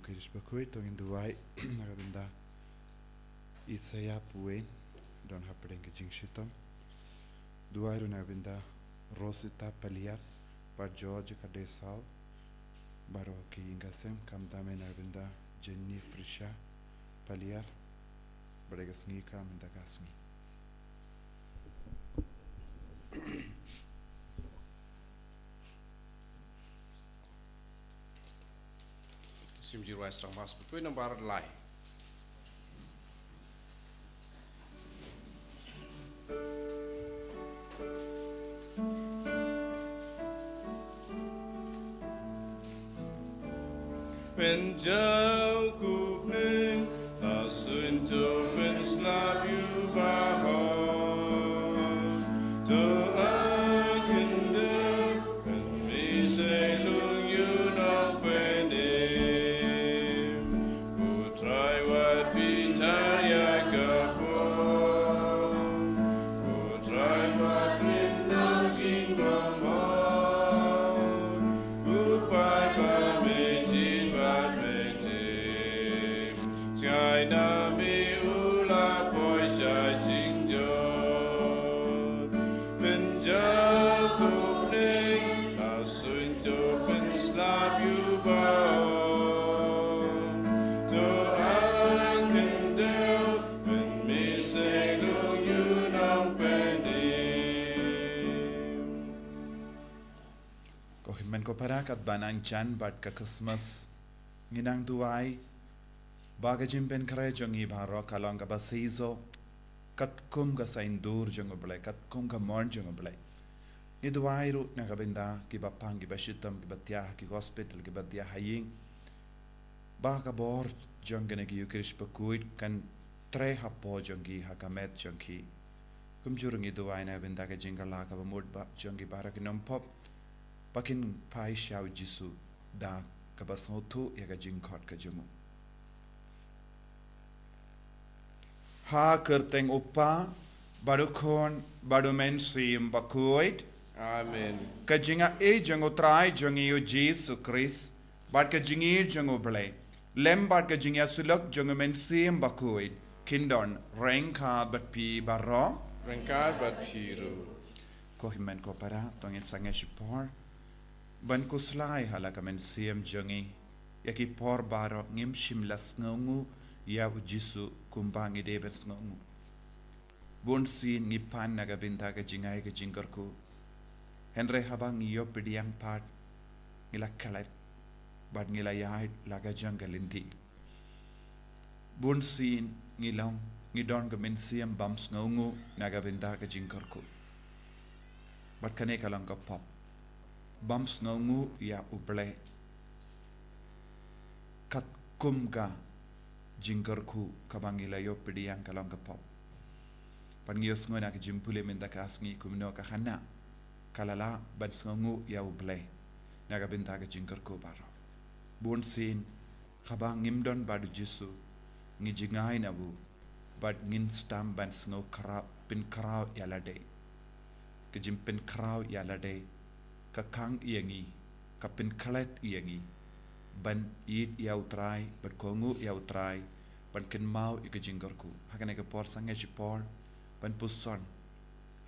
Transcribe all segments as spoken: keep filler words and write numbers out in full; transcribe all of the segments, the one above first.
Kyrpad bakhuid, to ngin duwai na ka bynta Isaiah Puin, don hapdeng ka jingshitom. Duwai ruh na ka bynta Rosita Paliar, bad George ka Desau, baroh ki ïing ka sem, khamtam na ka bynta Jenny Frisha Paliar, bad ka sngi ka mynta ka sngi. Sim Jiwai Srang Mas, bakhuid, nambar lai. Pynjaw kumne, a suin to pynslap ïa u baroh. To a khyndew, pynmih sei lung ïa u nongpynim. U Trai wat pynthikna ïa ka pop. U Trai wat pynthikna jingmong. U paidbah mynjur bad mynjur. Jngai na me u la poi sha jingjot. Pynjaw kumne, a suin to pynslap ïa u baroh. To a khyndew, pynmih sei lung ïa u nongpynim. Ko hynmen ko para, katba nang jan bad ka Christmas, ngi nang duwai ba ka jingpynkhreh jong ngi baroh ka long kaba shisha, katkum ka saiñdur jong U Blei, katkum ka mon jong U Blei. Ngi duwai ruh na ka bynta kiba pang, kiba shitom, kiba thiah ha ki hospital, kiba thiah ha ïing, ba ka bor jong kane ka Eucharist bakhuid kan trei hapoh jong ki, ha ka met jong ki. Kumjuh ruh ngi duwai na ka bynta ka jingkylla kaba mut ba jong ki baroh ki nongpop, ba kin phai sha U Jisu da kaba sngewthuh ïa ka jingkhot ka jong u. Ha ka kyrteng U Kpa, bad U Khun, bad U Mynsiem Bakhuid. Amen. Ka jingaiei jong U Trai jong ngi U Jisu Khrist, bad ka jingïeit jong U Blei, lem bad ka jingïasyllok jong U Mynsiem Bakhuid, kin don ryngkat bad phi baroh. Ryngkat bad phi ruh. Ko hynmen ko para, to ngin sangeh shipor ban khuslai ha la ka mynsiem jong ngi. Ïa ki por baroh ngim shym la sngewnguh ïa U Jisu kumba ngi dei ban sngewnguh. Bunsien ngi pan na ka bynta ka jingai ka jingkyrkhu. Hynrei haba ngi ïoh pdiang pat, ngi la klet bad ngi la ïaid la ka jong ka lynti. Bunsien ngi long, ngi don ka mynsiem bym sngewnguh na ka bynta ka jingkyrkhu. Bad kane ka long ka pop. Bym sngewnguh ïa U Blei katkum ka jingkyrkhu kaba ngi la ïoh pdiang ka long ka pop. Bad ngi ïohsngew na ka jingpule mynta ka sngi kumno ka Hana ka la lah ban sngewnguh ïa U Blei na ka bynta ka jingkyrkhu baroh. Bunsien haba ngim don bad U Jisu, ngi jngai na u, bad ngin sdang ban sngew khraw, pynkhraw ïa lade. Ka jingpynkhraw ïa lade ka khang ïa ngi, ka pynklet ïa ngi ban ïeit ïa U Trai, ban kohnguh ïa U Trai, ban kynmaw ïa ka jingkyrkhu. Ha kane ka por sangeh shipor ban puson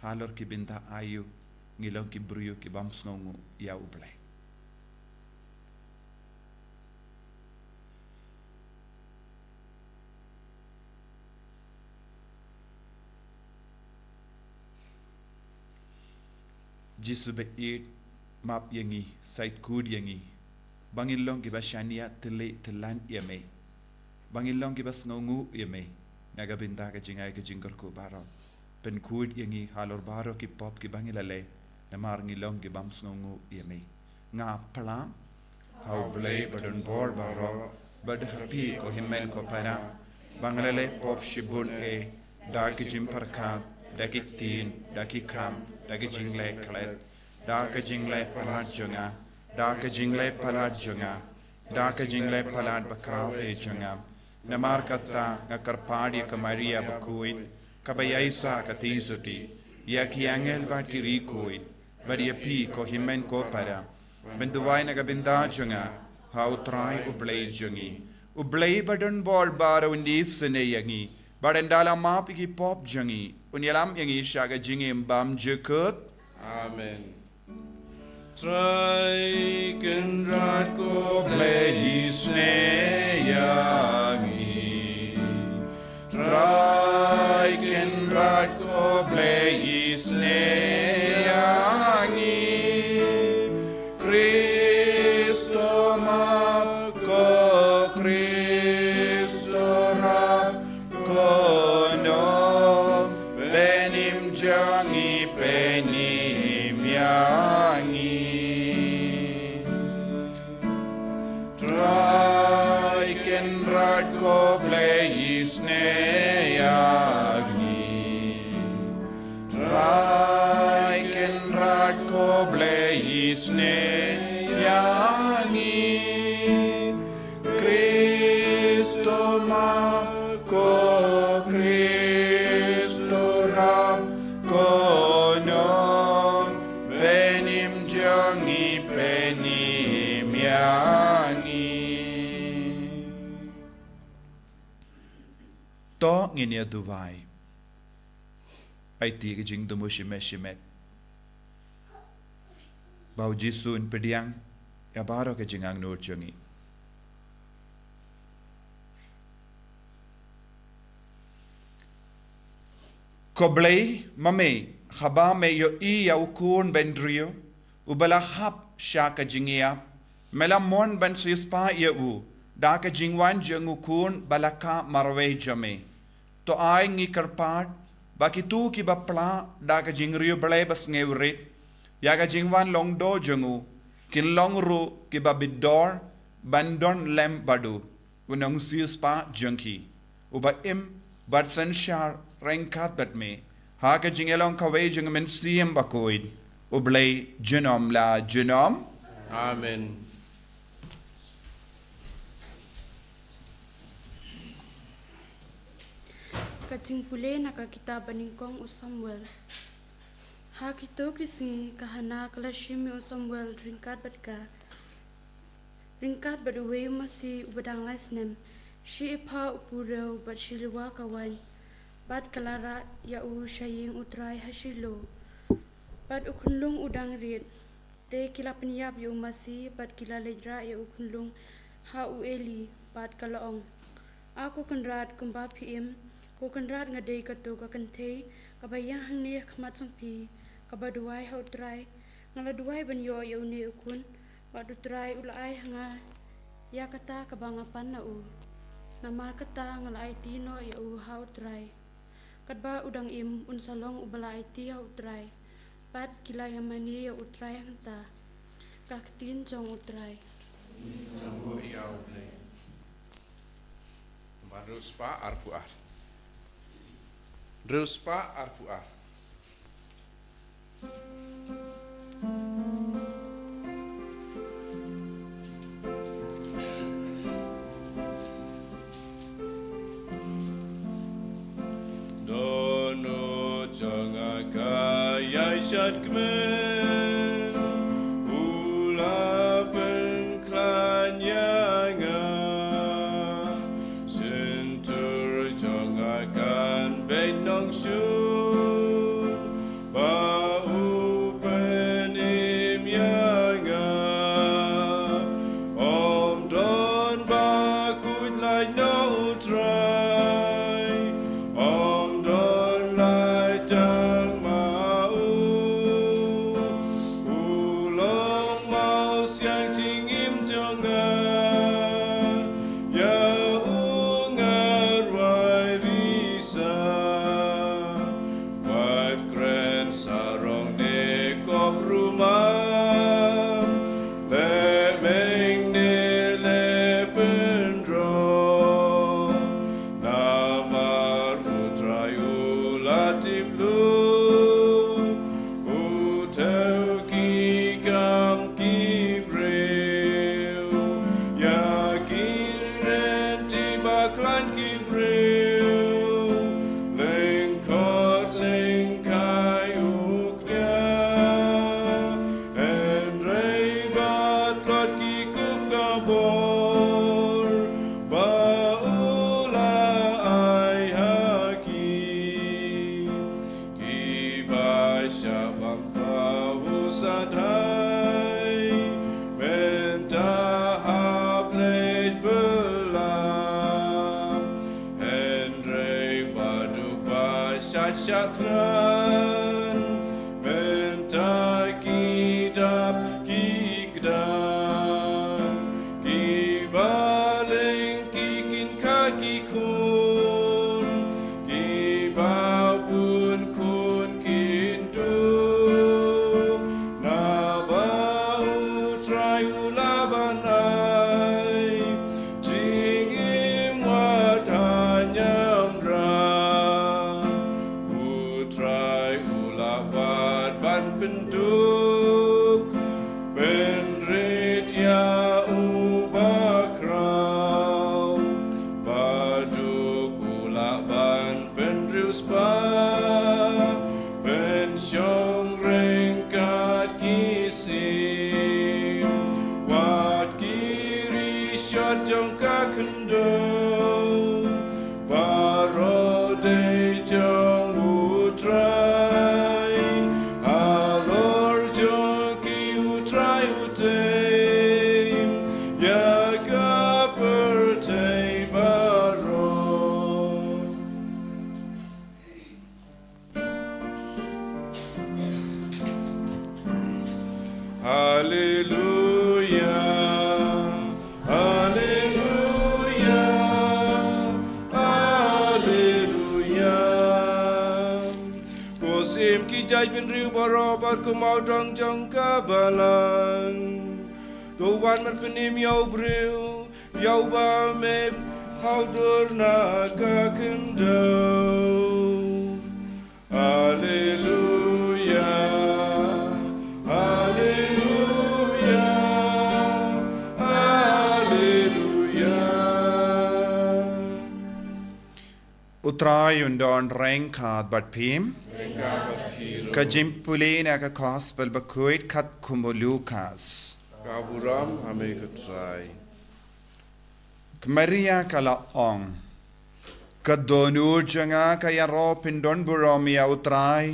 halor ki bynta aïu ngi long ki briew ki bym sngewnguh ïa U Blei. Jisu baieit, map ïa ngi, sait kut ïa ngi, ba ngin long kiba shaniah tylli tyllan ïa me, ba ngin long kiba sngewnguh ïa me na ka bynta ka jingai ka jingkyrkhu baroh. Pynkhuid ïa ngi halor baroh ki pop kiba ngi la leh, namar ngi long ki bym sngewnguh ïa me. Nga phla ha U Blei ba don bor baroh, bad ha phi ko hynmen ko para, ba nga la leh pop shibun eh, da ki jingpyrkhat, da ki ktien, da ki kam, da ki jingleh klet, da ka jingleh palat jong nga, da ka jingleh palat jong nga, da ka jingleh palat bakhraw eh jong nga. Namar kata nga kyrpad ïa ka Maria bakhuid, kaba ïaisah ka Theisotti, ïa ki angel bad ki riewkhuid, bad ïa phi ko hynmen ko para, ban duwai na ka bynta jong nga, Pha U Trai U Blei jong ngi, U Blei ba don bor baroh un isynei ïa ngi, bad un da la map ïa ki pop jong ngi, un ïalam ïa ngi sha ka jingim bym jukut. Amen. Trai Kynrad ko Blei isynei ïa ngi. Trai Kynrad ko Blei isynei ïa ngi. Khrist to map, ko Khrist to rap, ko nong, pynim jong ngi pynim ïa ngi. Trai Kynrad ko Blei isynei ïa ngi. Trai Kynrad ko Blei isynei ïa ngi. Khrist to map, ko Khrist to rap, ko nong, pynim jong ngi pynim ïa ngi. To ngin ïa duwai. Aiti ka jingthmu shimet shimet. Ba U Jisu un pdiang ïa baroh ka jingangnud jong ngi. Ko Blei, ma me, haba me ïohi ïa u khun bynriew uba la hap sha ka jingïap, me la mon ban siewspah ïa u da ka jingwan jong u khun ba la kah marwei jong me. To ai ngi kyrpad ba kito kiba pla da ka jingriewblei basngewrit ïa ka jingwan long doh jong u, kin long ruh kiba bit dor ban don lem bad u, u nongsiewspah jong ki, uba im bad synshar ryngkat bad me ha ka jingïalong kawei jong U Mynsiem Bakhuid, U Blei junom la junom. Amen. Ka jingpule na ka kitab banyngkong u Samuel. Ha kito ki sngi ka Hana ka la shim ïa u Samuel ryngkat bad ka. Ryngkat bad uwei u masi uba dang lai snem, shi epha u purew bad shi liwa ka wain. Bad ka la rah ïa u sha ïing U Trai ha Shilo. Bad u khunlung u dang rit. Te ki la pynïap ïa u masi bad ki la leit rah ïa u khunlung ha u Eli bad ka la ong, A ko Kynrad, kumba phi im, ko Kynrad, nga dei kato ka kynthei kaba ïeng hangne ha khmat jong phi, kaba duwai ha U Trai. Nga la duwai ban ïoh ïa une u khun, bad U Trai u la ai ha nga ïa kata kaba nga pan na u. Namar kata nga la aiti noh ïa u ha U Trai. Katba u dang im un sa long uba la aiti ha U Trai. Bad ki la ïamane ïa U Trai hangta. Ka ktien jong U Trai. Sngewbha ïa U Blei. Hynriew spah arphew ar. Hynriew spah arphew ar. Dohnud jong nga ka ïai shadkmen, u la pynkhlaiñ ïa nga. Shyntur jong nga kan beit nongshoh, ba u pynim ïa nga. Ym don ba khuid lait na U Trai, ym don lait tang ma u. Tran, mynta ki dap ki kdang, ki balang ki kin kha ki khun, ki ba bun khun kin duh, naba U Trai u la ban ai jingim wat hynñiewtrep. U Trai u la wad ban pynduh, pynrit ïa u bakhraw, baduk u la ban pynriewspah, pynshong ryngkat ki sim, wat ki rishot jong ka khyndew, baroh dei jong U Trai, halor jong ki U Trai u tei ïa ka pyrthei baroh. Haleluya, haleluya, haleluya. Ko sim ki jaitbynriew baroh bad ko mawdong jong ka balang, to wan ban pynim ïa u briew, ïa uba me thaw dur na ka khyndew. Haleluya, haleluya, haleluya. U Trai un don ryngkat bad phi. Ka jingpule na ka Gospel bakhuid katkum u Lukas. Ka burom ha me ko Trai. Ka Maria ka la ong, ka dohnud jong nga ka ïaroh pyndonburom ïa U Trai,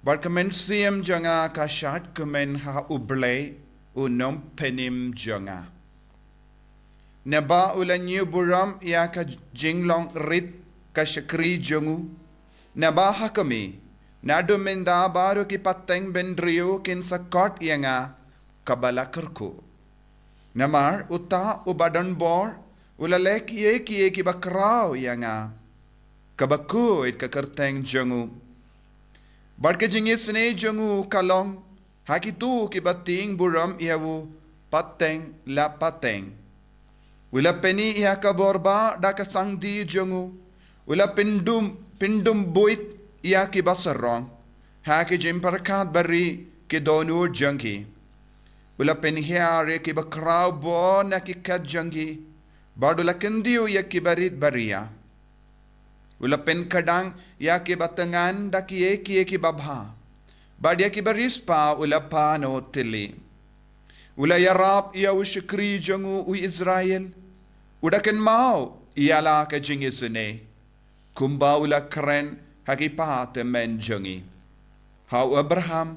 bad ka mynsiem jong nga ka shad kmen ha U Blei u nongpynim jong nga. Naba u la ñiew burom ïa ka jinglong rit ka shakri jong u. Naba ha kmie, naduh mynta baroh ki pateng bynriew kin sa khot ïa nga kaba la kyrkhu. Namar uta uba don bor u la leh kiei kiei kiba khraw ïa nga, kaba khuid ka kyrteng jong u. Bad ka jingisynei jong u ka long ha kito kiba tieng burom ïa u pateng la pateng. U la pyni ïa ka bor ba da ka sangdi jong u. U la pyndum, pyndum buit ïa kiba sarong ha ki jingpyrkhat ba ri ki dohnud jong ki. U la pynhiar ïa kiba khraw bor na ki khet jong ki, bad u la kyntiew ïa kiba rit baria. U la pynkhdang ïa kiba thngan da kiei kiei kiba bha, bad ïa kiba riewspah u la pynnoh thylli. U la ïarap ïa u shakri jong u u Israel, u da kynmaw ïa la ka jingisynei, kumba u la kren ha ki pateng jong ngi, ha u Abraham,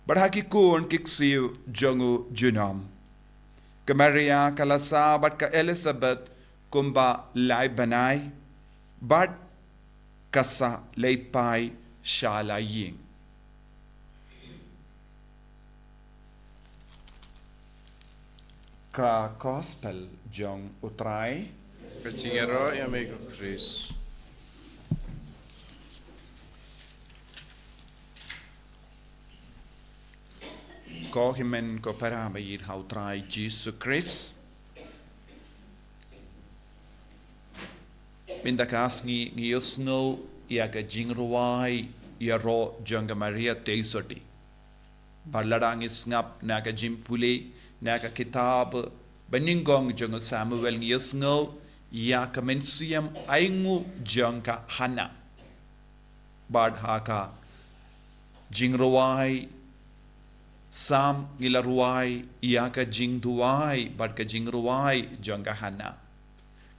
bad ha ki khun ki ksiew jong u junom. Ka Maria ka la sah bad ka Elisabeth kumba lai bnai, bad ka sa leit phai sha la ïing. Ka Gospel jong u Trai. Ka jingïaroh ïa me ko Khrist. Ko hynmen ko para ba ïeit ha u Trai Jisu Khrist. Mynta ka sngi ngi ïohsngew ïa ka jingrwai ïaroh jong ka Maria Theisotti. Bad lada ngi sngap na ka jingpule na ka kitab banyngkong jong u Samuel ngi ïohsngew ïa ka mynsiem ainguh jong ka Hana. Bad ha ka jingrwai Salm ngi la rwai ïa ka jingduwai bad ka jingrwai jong ka Hana.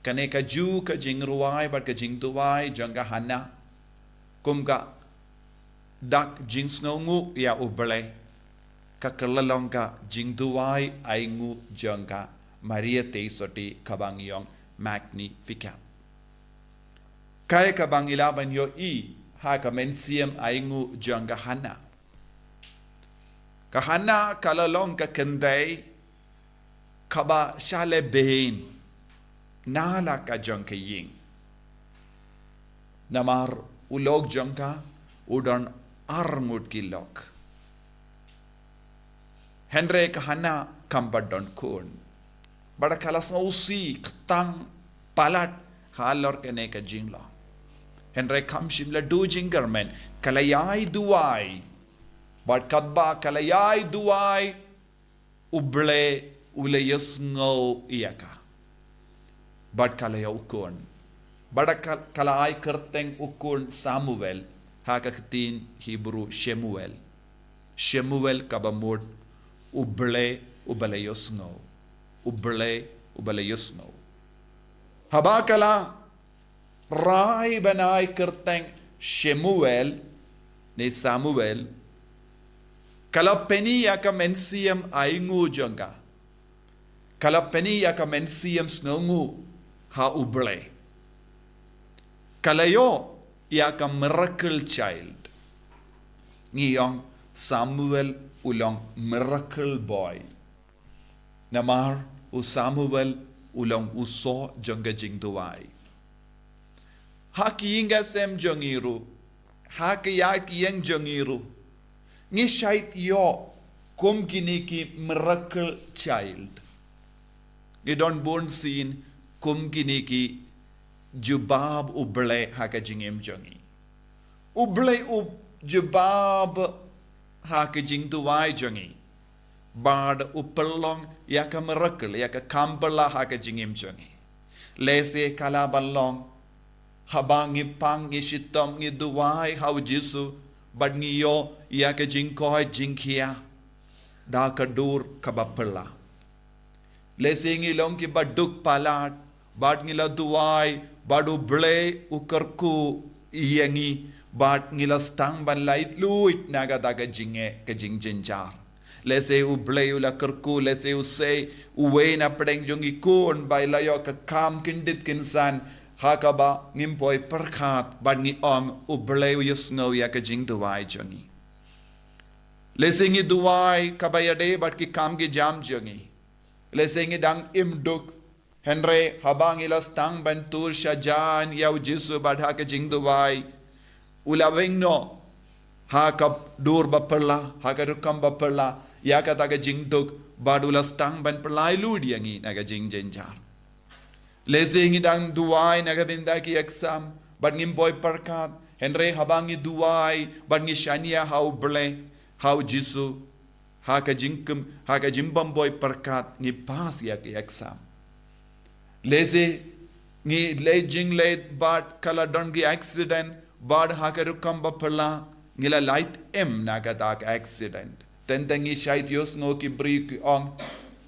Kane ka ju ka jingrwai bad ka jingduwai jong ka Hana, kum ka dak jingsngewnguh ïa U Blei, ka kylla long ka jingduwai ainguh jong ka Maria Theisotti kaba ngi ong Magnificat. Kaei kaba ngi lah ban ïohi ha ka mynsiem ainguh jong ka Hana. Ka Hana ka la long ka kynthei kaba shalebeiñ na la ka jong ka ïing. Namar u lok jong ka u don ar ngut ki lok. Hynrei ka Hana kam pat don khun. Bad ka la sngewsih kyrteng palat halor kane ka jinglong. Hynrei kam shym la duh jingkyrmen, ka la ïai duwai. Bad katba ka la ïai duwai, U Blei u la ïohsngew ïa ka. Bad ka la ïoh u khun. Bad ka, ka la ai kyrteng u khun Samuel, ha ka ktien Hebru Shemuel. Shemuel kaba mut U Blei uba la ïohsngew. U Blei uba la ïohsngew. Haba ka la rai ban ai kyrteng Shemuel ne Samuel, ka la pyni ïa ka mynsiem ainguh jong ka. Ka la pyni ïa ka mynsiem sngewnguh ha U Blei. Ka la ïoh ïa ka miracle child. Ngi ong Samuel u long miracle boy. Namar u Samuel u long u soh jong ka jingduwai. Ha ki ïing ki sem jong ngi ruh, ha ki ïa ki ïeng jong ngi ruh, ngi shait ïoh kum kine ki miracle child. Ngi don bun sien kum kine ki jubab U Blei ha ka jingim jong ngi. U Blei u jubab ha ka jingduwai jong ngi. Bad u pynlong ïa ka miracle, ïa ka kam phylla ha ka jingim jong ngi. Lehse ka lah ban long haba ngi pang, ngi shitom, ngi duwai ha U Jisu, bad ngi ïoh ïa ka jingkoit jingkhiah da ka dur kaba phylla. Lehse ngi long kiba duk palat, bad ngi la duwai, bad U Blei u kyrkhu ïa ngi, bad ngi la sdang ban laitluid na kata ka jingeh, ka jingjynjar. Lehse U Blei u la kyrkhu, lehse u sei, uwei na pdeng jong ngi khun ba i la ïoh ka kam kyndit kynsan, ha kaba ngim poi pyrkhat, bad ngi ong U Blei u ïohsngew ïa ka jingduwai jong ngi. Lehse ngi duwai kaba ïadei bad ki kam ki jam jong ngi. Lehse ngi dang im duk. Hynrei haba ngi la sdang ban tur shajan ïa U Jisu bad ha ka jingduwai, u la weng noh ha ka dur ba phylla, ha ka rukom ba phylla, ïa kata ka jingduk, bad u la sdang ban pynlaitluid ïa ngi na ka jingjynjar. Lehse ngi dang duwai na ka bynta ki exam, bad ngim poi pyrkhat, hynrei haba ngi duwai, bad ngi shaniah ha U Blei, ha U Jisu, ha ka jingkyrkhu, ha ka jingbym poi pyrkhat ngi pass ïa ki exam. Lehse ngi leit jingleit bad ka la don ki accident, bad ha ka rukom ba phylla ngi la lait im na kata ka accident. Teng teng ngi shait ïohsngew ki briew ki ong,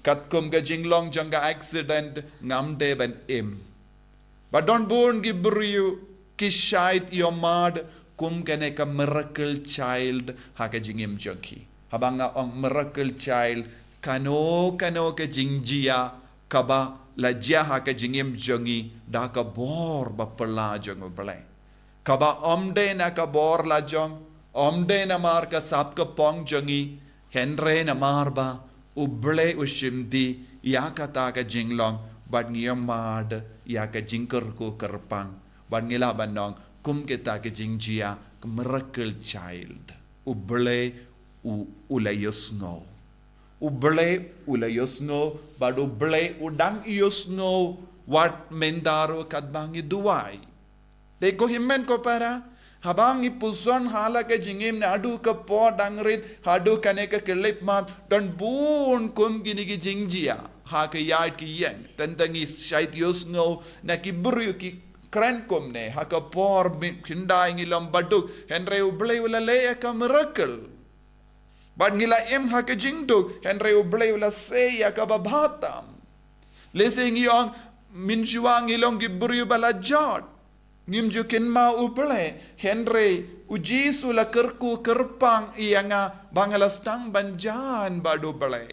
katkum ka jinglong jong ka accident ngam dei ban im. Bad don bun ki briew ki shait ïohmad kum kane ka miracle child ha ka jingim jong ki. Haba nga ong miracle child, kano kano ka jingjia kaba la jia ha ka jingim jong ngi da ka bor ba phylla jong U Blei. Kaba ym dei na ka bor la jong, ym dei namar ka sap ka pong jong ngi, hynrei namar ba U Blei u shim dih ïa kata ka jinglong, bad ngi ïohmad ïa ka jingkyrkhu kyrpang, bad ngi lah ban ong kum kita ki jingjia ka miracle child. U Blei u, u la ïohsngew. U Blei u la ïohsngew, bad U Blei u dang ïohsngew wat mynta ruh katba ngi duwai. Dei ko hynmen ko para, haba ngi puson ha la ka jingim naduh ka por dang rit haduh kane ka khyllipmat, don bun kum kine ki jingjia ha ka ïaid ka ïeng. Teng teng ngi shait ïohsngew na ki briew ki kren kumne, ha ka por khyndai ngi long baduk, hynrei U Blei u la leh ïa ka miracle. Bad ngi la im ha ka jingduk, hynrei U Blei u la sei ïa kaba bha tam. Lehse ngi ong, mynshuwa ngi long ki briew ba la jot, ngim ju kynmaw U Blei, hynrei U Jisu u la kyrkhu kyrpang ïa nga ba nga la sdang ban jan bad U Blei.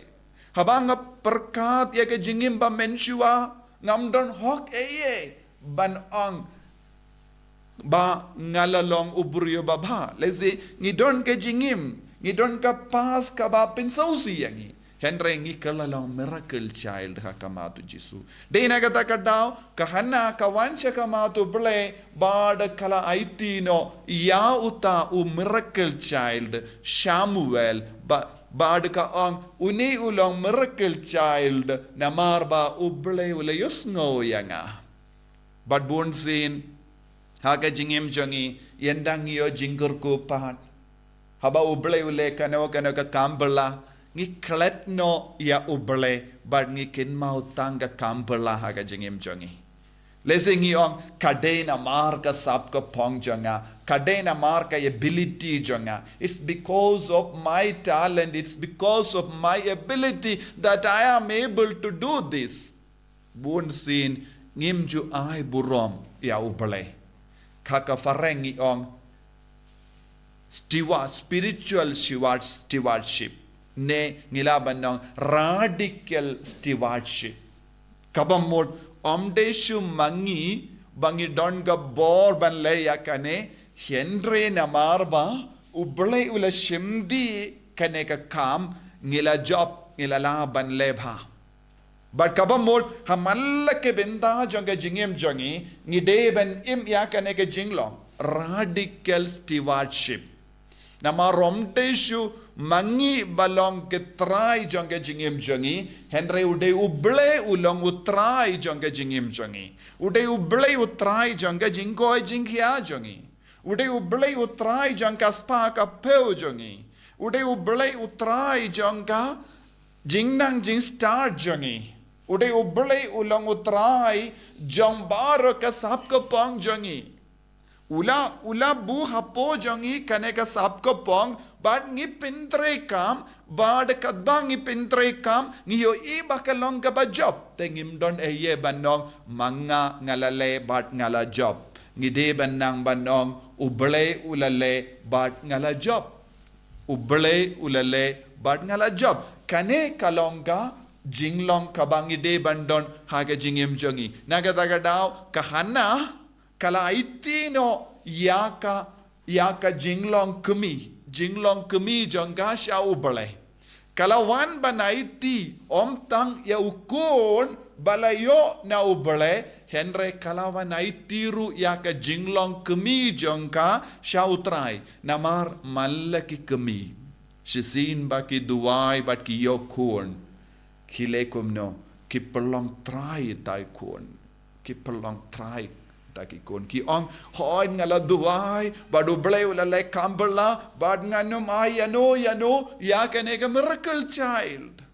Haba nga pyrkhat ïa ka jingim ba mynshuwa, ngam don hok ei ei ban ong ba nga la long u briew babha. Lehse ngi don ka jingim, ngi don ka past kaba pynsngewsih ïa ngi. Hynrei ngi kylla long miracle child ha khmat u Jisu. Dei na kata ka daw ka Hana ka wan sha khmat u Blei bad ka la aiti noh ïa uta u miracle child Samuel, ba, bad ka ong, une u long miracle child namar ba u Blei u la ïohsngew ïa nga. Bad bun sien ha ka jingim jong ngi, ynda ngi ïoh jingkyrkhu pat, haba u Blei u leh kano kano ka kam bylla, ngi klet noh ïa u Blei bad ngi kynmaw tang ka kam bylla ha ka jingim jong ngi. Lehse ngi ong, ka dei namar ka sap ka phong jong nga, ka dei namar ka ability jong nga. It's because of my talent, it's because of my ability that I am able to do this. Bun sien ngim ju ai burom ïa u Blei. Ha ka phareng ngi ong steward, spiritual steward, stewardship, ne ngi lah ban ong radical stewardship. Kaba mut ym dei shu ma ngi ba ngi don ka bor ban leh ïa kane, hynrei namar ba u Blei u la shimti kane ka kam, ngi la jop, ngi la lah ban leh bha. Bad kaba mut ha man la ki bynta jong ka jingim jong ngi, ngi dei ban im ïa kane ka jinglong radical stewardship. Namar ym dei shu ma ngi ba long ki trai jong ka jingim jong ngi, hynrei u dei u Blei u long u trai jong ka jingim jong ngi. U dei u Blei u trai jong ka jingkoit jingkhiah jong ngi. U dei u Blei u trai jong ka spah ka phew jong ngi. U dei u Blei u trai jong ka jingnang jingstad jong ngi. U dei u Blei u long u trai jong baroh ka sap ka phong jong ngi. U la, u la buh hapoh jong ngi kane ka sap ka phong, bad ngi pyntreikam, bad katba ngi pyntreikam, ngi ïohi ba ka long kaba jop. Te ngim don ei ei ban ong, ma nga nga la leh bad nga la jop. Ngi dei ban nang ban ong, u Blei u la leh bad nga la jop. U Blei u la leh bad nga la jop. Kane ka long ka jinglong kaba ngi dei ban don ha ka jingim jong ngi. Na kata ka daw ka Hana ka la aiti noh ïa ka, ïa ka jinglong kmie, jinglong kmie jong ka sha u Blei. Ka la wan ban aiti ym tang ïa u khun ba la ïoh na u Blei, hynrei ka la wan aiti ruh ïa ka jinglong kmie jong ka sha u Trai. Namar man la ki kmie, shisien ba ki duwai bad ki ïoh khun, ki leh kumno? Ki pynlong trai ïa ki khun. Ki pynlong trai ïa ki khun. Ki ong, hooid nga la duwai bad u Blei u la leh kam bylla, bad ngan ym ai ïano ïano ïa kane ka miracle child.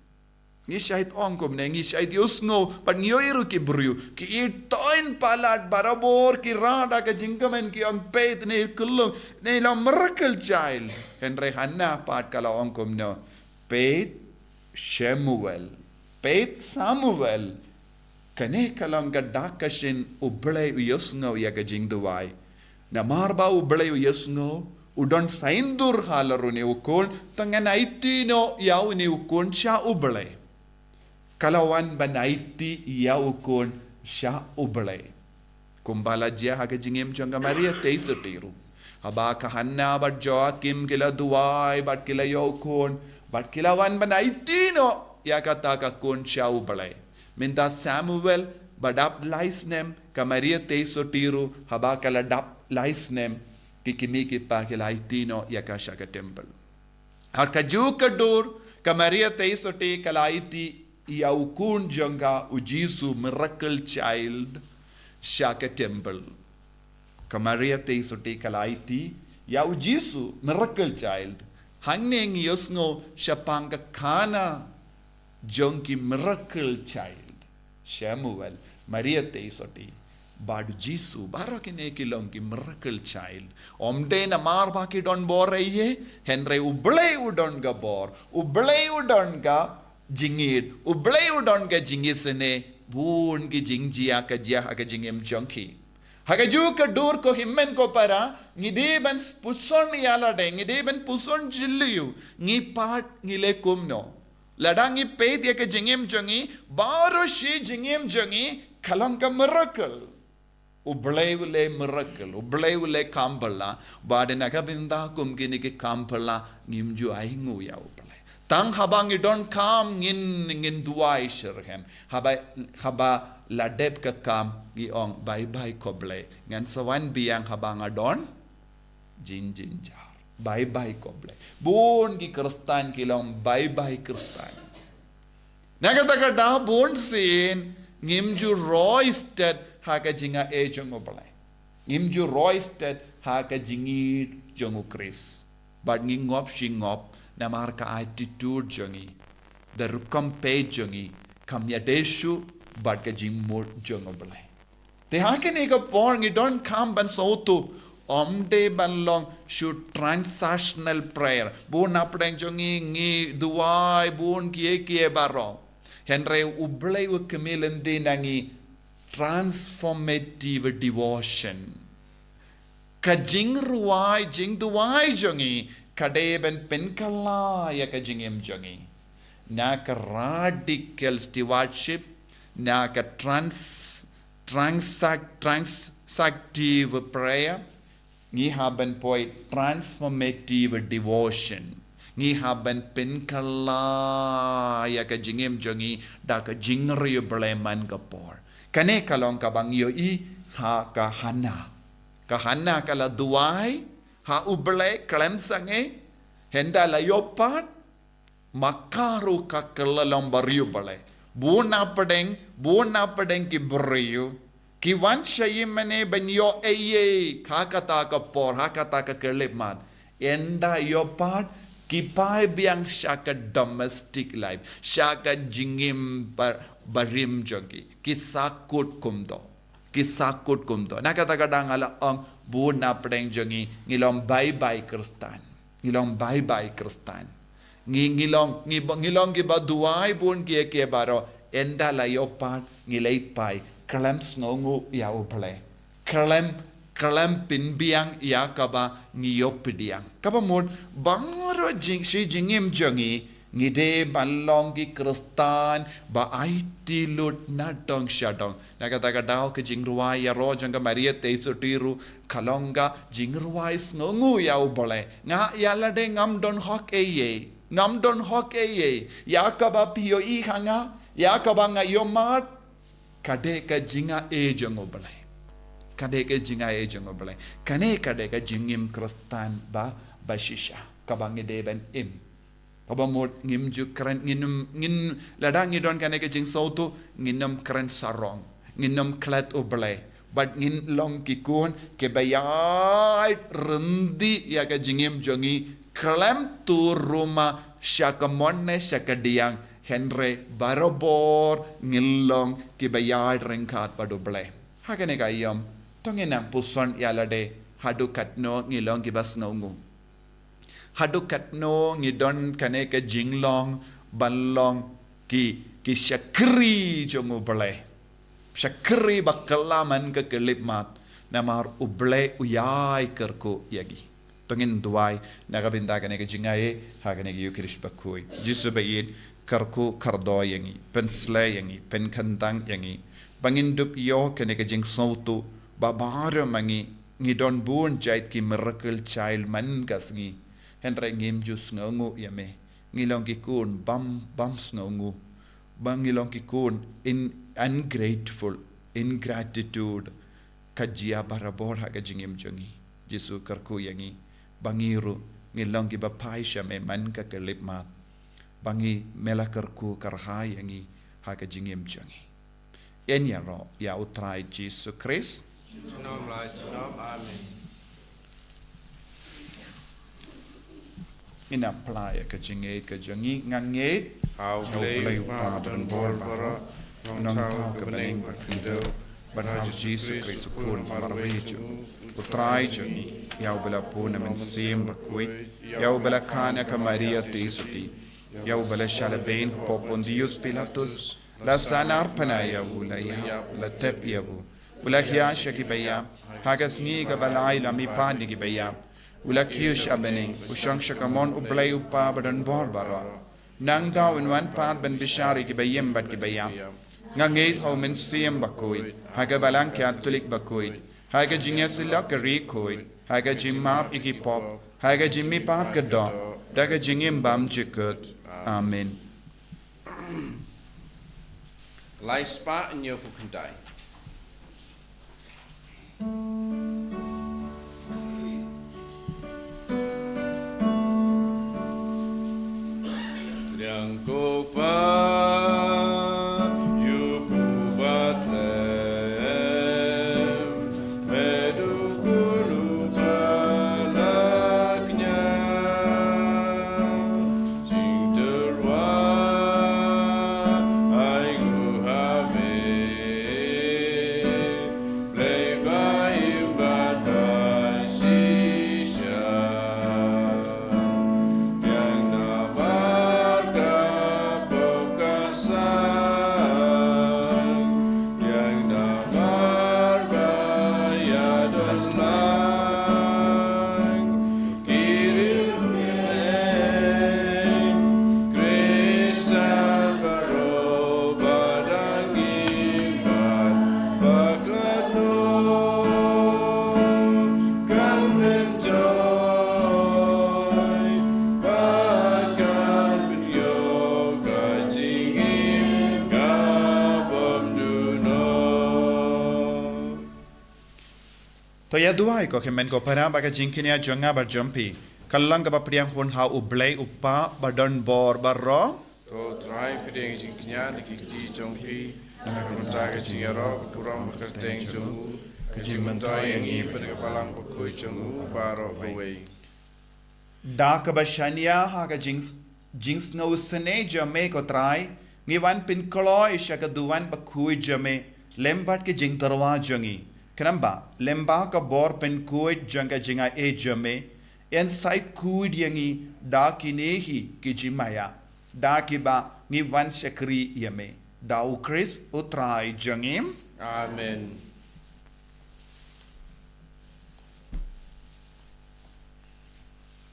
Ngi shait ong kumne, ngi shait ïohsngew, bad ngi ïohi ruh ki briew ki ïeit palat barabor, ki rah da ka jingkmen, ki ong peit ne kylluid ne long miracle child. Hynrei Hana pat ka la ong kumno? Peit Samuel. Peit Samuel. Kane ka long ka dak ka shin u Blei u ïohsngew ïa ka jingduwai. Namar ba u Blei u ïohsngew, u don saiñdur halor une u khun, te ngan aiti noh ïa une u khun sha u Blei. Ka la wan ban aiti ïa u khun sha u Blei. Kumba la jia ha ka jingim jong ka Maria Theisotti ruh. Haba ka Hana bad Joachim ki la duwai bad ki la ïoh khun, bad ki la wan ban aiti noh ïa kata ka khun sha u Blei. Mynta Samuel ba dap lai snem, ka Maria Theisotti ruh haba ka la dap lai snem, ki kmie ki kpa ki la aiti noh ïa ka sha ka temple. Ha kajuh ka dur ka Maria Theisotti ka la aiti ïa u khun jong ka, u Jisu, miracle child, sha ka temple. Ka Maria Theisotti ka la aiti ïa u Jisu, miracle child. Hangne ngi ïohsngew shaphang ka khana jong ki miracle child. Samuel, Maria Theisotti, bad u Jisu, baroh kine ki long ki miracle child. Ym dei namar ba ki don bor ei ei, hynrei u Blei u don ka bor, u Blei u don ka jingïeit, u Blei u don ka jingïaseng, bun ki jingjia ka jia ha ka jingim jong ki. Ha kajuh ka dur ko hynmen ko para, ngi dei ban puson ïa lade, ngi dei ban puson jylliew, ngi pat ngi leh kumno? Lada ngi peit ïa ka jingim jong ngi, baroh shi jingim jong ngi ka long ka miracle. U Blei u leh miracle, U Blei u leh kam phylla, bad na ka bynta kum kine ki kam phylla, ngim ju ai nguh ïa U Blei. Tang haba ngi donkam ngin, ngin duwai syrhem. Haba, haba la dep ka kam ngi ong bye bye ko Blei. Ngan sa wan biang haba nga don jynjar. Bye bye ko Blei. Bun ki Khristan ki long bye bye Khristan. Na kata ka daw bun sien ngim ju roi stet ha ka jingai jong U Blei. Ngim ju roi stet ha ka jingïeit jong U Khrist. Bad ngi ngop shi ngop namar ka attitude jong ngi. Da rukom peit jong ngi kam ïadei shuh bad ka jingmut jong U Blei. Te ha kane ka por ngi donkam ban sngewthuh, ym dei ban long shu transactional prayer. Bun na pdeng jong ngi ngi duwai bun kiei kiei baroh. Hynrei U Blei u khmih lynti na ngi transformative devotion. Ka jingrwai, jingduwai jong ngi ka dei ban pynkylla ïa ka jingim jong ngi na ka radical stewardship, na ka trans, transact, transactive prayer, ngi hap ban poi transformative devotion. Ngi hap ban pynkylla ïa ka jingim jong ngi da ka jingriewblei man ka por. Kane ka long kaba ngi ïohi ha ka Hana. Ka Hana ka la duwai ha U Blei khlem sangeh, hynda la ïoh pat, ma ka ruh ka kylla long bariewblei. Bun na pdeng, bun na pdeng ki briew ki wan sha ïing mane ban ïoh ei ei ha kata ka por, ha kata ka khyllipmat. Hynda ïoh pat ki phai biang sha ka domestic life, sha ka jingim ba, barim jong ki. Ki sahkut kumto. Ki sahkut kumto. Na kata ka daw nga la ong bun na pdeng jong ngi ngi long bye bye Khristan. Ngi long bye bye Khristan. Ngi, ngi long, ngi ba, ngi long kiba duwai bun kiei kiei baroh, hynda la ïoh pat ngi leit phai khlem sngewnguh ïa U Blei. Khlem, khlem pynbiang ïa kaba ngi ïoh pdiang. Kaba mut baroh jing, shi jingim jong ngi ngi dei ban long ki Khristan ba aiti lut na dong sha dong. Na kata ka daw ka jingrwai ïaroh jong ka Maria Theisotti ruh ka long ka jingrwai sngewnguh ïa U Blei. Nga ïa lade ngam don hok ei ei. Ngam don hok ei ei ïa kaba phi ïohi ha nga, ïa kaba nga ïohmad. Ka dei ka jingai jong U Blei. Ka dei ka jingai jong U Blei. Kane ka dei ka jingim Khristan ba, ba shisha kaba ngi dei ban im. Kaba mut ngim ju kren, ngin, ngin, lada ngi don kane ka jingsngewthuh, ngin ym kren sarong, ngin ym klet U Blei. Bad ngin long ki khun kiba ïaid ryndih ïa ka jingim jong ngi khlem tur ruh ma sha ka mon ne sha ka diang, hynrei barabor ngin long kiba ïaid ryngkat bad U Blei. Ha kane ka aïom to ngin nang puson ïa lade haduh katno ngi long kiba sngewnguh. Haduh katno ngi don kane ka jinglong ban long ki, ki shakri jong U Blei. Shakri ba kylla man ka khyllipmat namar U Blei u ïai kyrkhu ïa ngi. To ngin duwai na ka bynta kane ka jingai ha kane ka Ïukharist bakhuid. Jisu ba ïeit, kyrkhu kyrdoh ïa ngi, pynsleh ïa ngi, pynkyntang ïa ngi ba ngin dup ïoh kane ka jingsngewthuh ba baroh ma ngi ngi don bun jait ki miracle child man ka sngi. Hynrei ngim ju sngewnguh ïa me. Ngi long ki khun bym, bym sngewnguh. Ba ngi long ki khun in, ungrateful, ingratitude. Ka jia barabor ha ka jingim jong ngi. Jisu kyrkhu ïa ngi ba ngi ruh ngin long kiba phai sha me man ka khyllipmat. Ba ngi, me la kyrkhu kyrhai ïa ngi ha ka jingim jong ngi. Yn ïaroh ïa U Trai Jisu Khrist. Junom la junom. Amen. Ngin ïa plie ïa ka jingngeit ka jong ngi, nga ngeit ha U Blei U Kpa badonbor baroh, U Nongthaw ka bneng bad khyndew, bad ha U Jisu Khrist U Khun marwei jong U Trai jong ngi, ïa uba la bun na Mynsiem Bakhuid, ïa uba la kha na ka Maria Theisotti, ïa uba la shah lehbeiñ hapoh Pontius Pilatus, la sahnarphna ïa u, la ïap, la tep ïa u, u la hiar sha kiba ïap, ha ka sngi kaba lai u la mihpat na kiba ïap, u la kiew sha bneng, u shong sha kamon U Blei U Kpa badonbor baroh. Nangta un wan pat ban bishar ïa kiba im bad kiba ïap. Nga ngeit ha u Mynsiem Bakhuid, ha ka Balang Katholik bakhuid, ha ka jingïasyllok ka Ri Khuid, ha ka jingmap ïa ki pop, ha ka jingmihpat ka doh, da ka jingim bymjukut. Amen. Lai spah hynñiewphew khyndai. Liang ko Pa, ïa u Bethlehem, me du kulu ka la kñia. Jingtyrwa ai ngu ha me. Blei ba im bad ba shisha. Biang namar ka pop ka sang. Biang namar ba ïadon lang. To ïa duwai ko hynmen ko para ba ka jingkñia jong nga bad jong phi kan long kaba pdiang hun ha U Blei U Kpa ba don bor baroh. To Trai, pdiang jingkñia na ki kti jong phi, na ka bynta ka jingïaroh, ka burom bad ka kyrteng jong u, ka jingmyntoi ïa ngi bad ka Balang Bakhuid jong u baroh kawei. Da kaba shaniah ha ka jing, jingsngewsynei jong me ko Trai, ngi wan pynkloi sha ka duwan bakhuid jong me lem bad ka jingtyrwa jong ngi. Khnang ba lem bad ka bor pynkhuid jong ka jingai jong me, yn sa khuid ïa ngi da kine hi ki jingmaïa, da kiba ngi wan shakri ïa me. Da U Khrist U Trai jong ngi. Amen.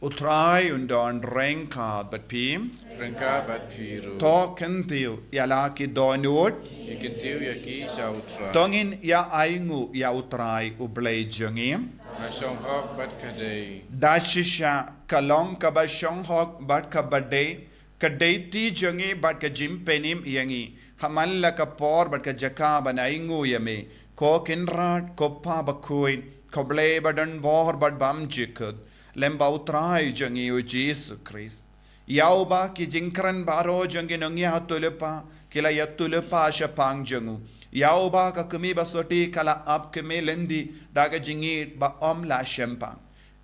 U Trai un don ryngkat bad phi. Ryngkat bad phi ruh. To kyntiew ïa la ki dohnud. Ngi kyntiew ïa ki sha U Trai. To ngin ïa ainguh ïa U Trai U Blei jong ngi. Ka shong hok bad ka dei. Da shisha ka long kaba shong hok bad kaba dei, ka dei ti jong ngi bad ka jingpynim ïa ngi, ha man la ka por bad ka jaka ban ainguh ïa me, ko Kynrad, ko Pa Bakhuid, ko Blei ba don bor bad bymjukut, lem bad U Trai jong ngi U Jisu Khrist. Ïa uba ki jingkren baroh jong ki nongïathuhlypa ki la ïathuhlypa shaphang jong u. Ïa uba ka kmie basotti ka la ap kmie lynti da ka jingïeit ba ym lah shemphang.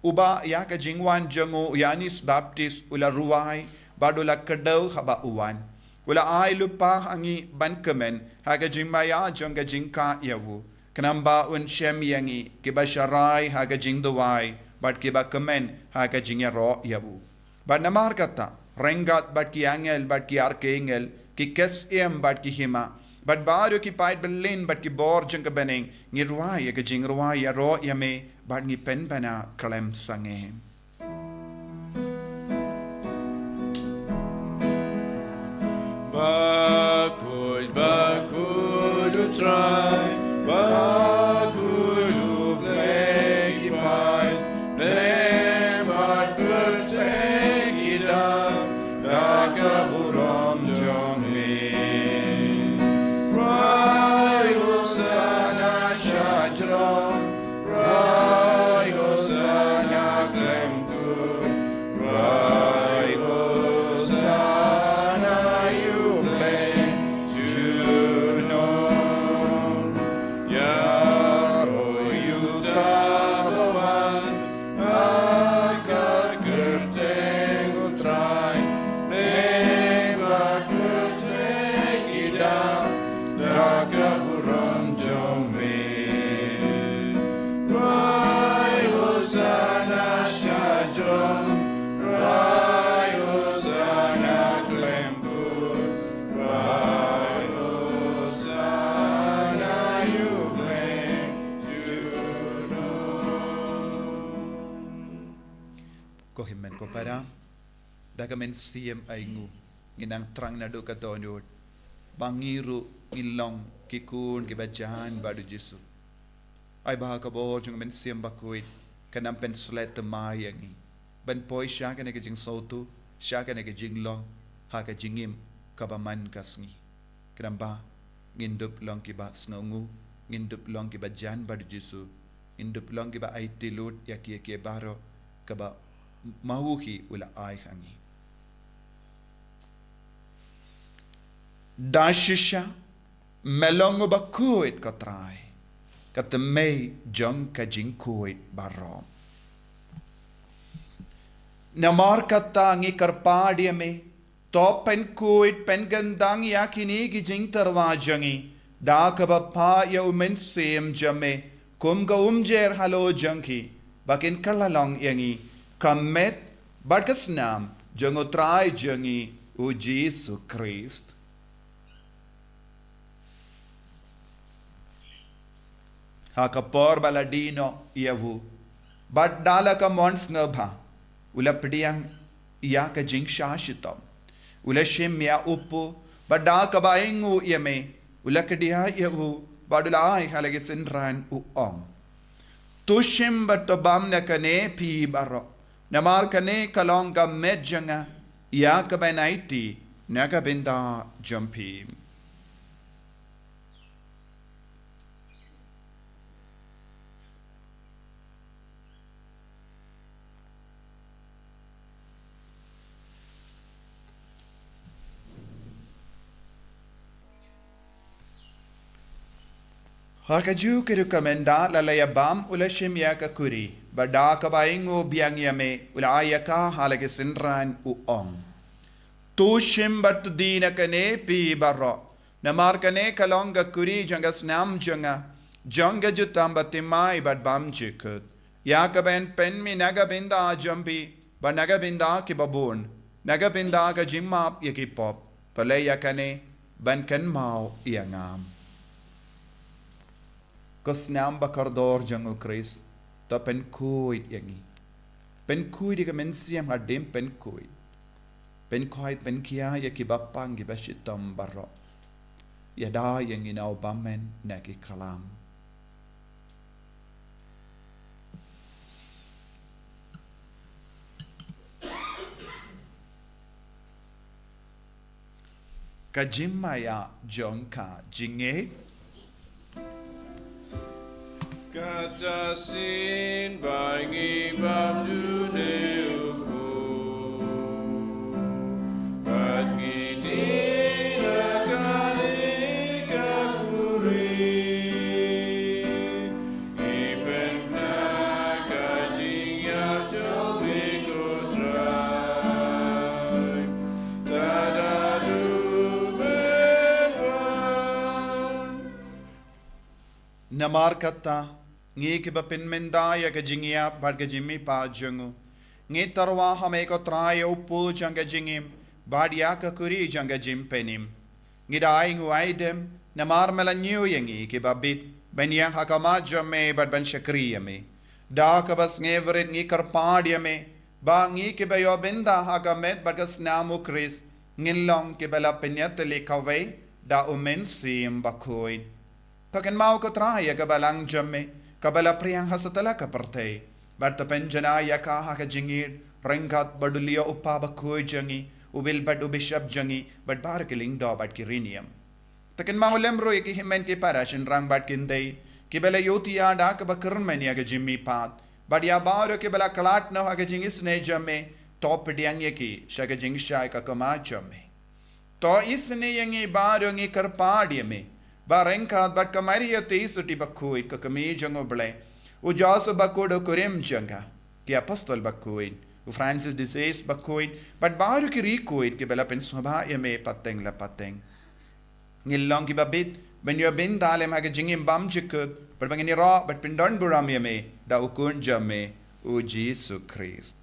Uba ïa ka jingwan jong u Ïoannis Baptist u la rwai bad u la kdew haba u wan. U la ai lypa ha ngi ban kmen ha ka jingmaïa jong ka jingkah ïa u, khnang ba un shem ïa ngi kiba sharai ha ka jingduwai bad kiba kmen ha ka jingïaroh ïa u. Bad namar kata, ryngkat bad ki angel bad ki arkangel, ki ksiem bad ki hima, bad baroh ki paid bymman bad ki bor jong ka bneng, ngi rwai ïa ka jingrwai ïaroh ïa me bad ngi pynbna khlem sangeh. Bakhuid, bakhuid U Trai, bakhuid U Blei ki paid, bymman bad pyrthei ki dap da ka burom jong me. Rwai Hosana sha jrong, rwai Hosana khlem kut, rwai Hosana ïa U Blei junom. Ïaroh ïa uta uba wan ha ka kyrteng U Trai, bymman bad pyrthei ki dap da ka burom jong me. Rwai Hosana sha jrong, rwai Hosana khlem kut, rwai Hosana ïa U Blei junom. Ko hynmen ko para, da ka mynsiem ainguh, ngin nang thrang naduh ka dohnud, ba ngi ruh ngin long ki khun kiba jan bad u Jisu. Ai ba ha ka bor jong u Mynsiem Bakhuid kan ym pynshlei thymmai ïa ngi ban poi sha kane ka jingsngewthuh, sha kane ka jinglong ha ka jingim kaba man ka sngi. Khnang ba ngin dup long kiba sngewnguh, ngin dup long kiba jan bad u Jisu, ngin dup long kiba aiti lut ïa kiei kiei baroh kaba ma u hi u la ai ha ngi. Da shisha me long uba khuid, ko Trai, ka thymmei jong ka jingkhuid baroh. Namar kata ngi kyrpad ïa me, to pynkhuid pynkyndang ïa kine ki jingtyrwa jong ngi da kaba phah ïa u Mynsiem jong me kum ka umjer halor jong ki, ba kin kylla long ïa ngi ka met bad ka snam jong u Trai jong ngi u Jisu Khrist. Ha ka por ba la die noh ïa u, bad da la ka mon sngewbha, u la pdiang ïa ka jingshah shitom. U la shim ïa u pu, bad da kaba ainguh ïa me, u la kdiah ïa u, bad u la ai ha la ki synran, u ong: To shim bad to bam na kane phi baroh, namar kane ka long ka met jong nga, ïa kaban aiti na ka bynta jong phi. Ha kajuh ka rukom ynda la la ïa bam, u la shim ïa ka kuri, bad da kaba ainguh biang ïa me, u la ai ïa ka ha la ki synran, u ong: To shim bad to die na kane phi baroh, namar kane ka long ka kuri jong ka snam jong nga, jong ka jutang bathymmai bad bymjukut, ïa kaban pynmih na ka bynta jong phi bad na ka bynta kiba bun, na ka bynta ka jingmap ïa ki pop. To leh ïa kane ban kynmaw ïa nga. Ko snam ba kordor jong u Khrist, to pynkhuid ïa ngi. Pynkhuid ïa ka mynsiem hadien, pynkhuid. Pynkhuid, pynkhia ïa kiba pang, kiba shitom baroh. Ïada ïa ngi na u bymmen na ki khlam. Ka jingmaïa jong ka jingngeit. Kata shisien ba ngi bam dune u Kpa, bad ngi die na kane ka kuri. Ngi pynbna ka jingïap jong me, ko Trai. Tada to pynwan. Namar kata, ngi kiba pynmynta ïa ka jingïap bad ka jingmihpat jong u, ngi tyrwa ha me, ko Trai, ïa u pu jong ka jingim bad ïa ka kuri jong ka jingpynim. Ngi da ainguh aidem namar me la ñiew ïa ngi kiba bit ban ïeng ha khmat jong me bad ban shakri ïa me. Da kaba sngewrit ngi kyrpad ïa me ba ngi kiba ïoh bynta ha ka met bad ka snam u Khrist, ngin long kiba la pynïatylli kawei da u Mynsiem Bakhuid. To kynmaw, ko Trai, ïa ka balang jong me kaba la phriang ha satlak ka pyrthei, bad to pynjanai ïa ka ha ka jingïeit ryngkat bad u Leo u Kpa Bakhuid jong ngi, u Wilbert u Bishop jong ngi, bad baroh ki lyngdoh bad ki riewniam. To kynmaw lem ruh ïa ki hynmen ki para shynrang bad ki kynthei kiba la ïohthiah da kaba kyrmen ïa ka jingmihpat, bad ïa baroh kiba la khlad noh ha ka jingisynei jong me, to pdiang ïa ki sha ka jingshai ka khmat jong me. To isynei ïa ngi baroh, ngi kyrpad ïa me ba ryngkat bad ka Maria Theisotti Bakhuid, ka Kmie jong u Blei, u Joseph Bakhuid u kurim jong ka, ki Apostol Bakhuid, u Francis de Sales Bakhuid, bad baroh ki riewkhuid kiba la pynsngewbha ïa me pateng la pateng, ngin long kiba bit ban ïoh bynta lem ha ka jingim bymjukut, bad ba ngin ïaroh bad pyndonburom ïa me da u Khun jong me, u Jisu Khrist.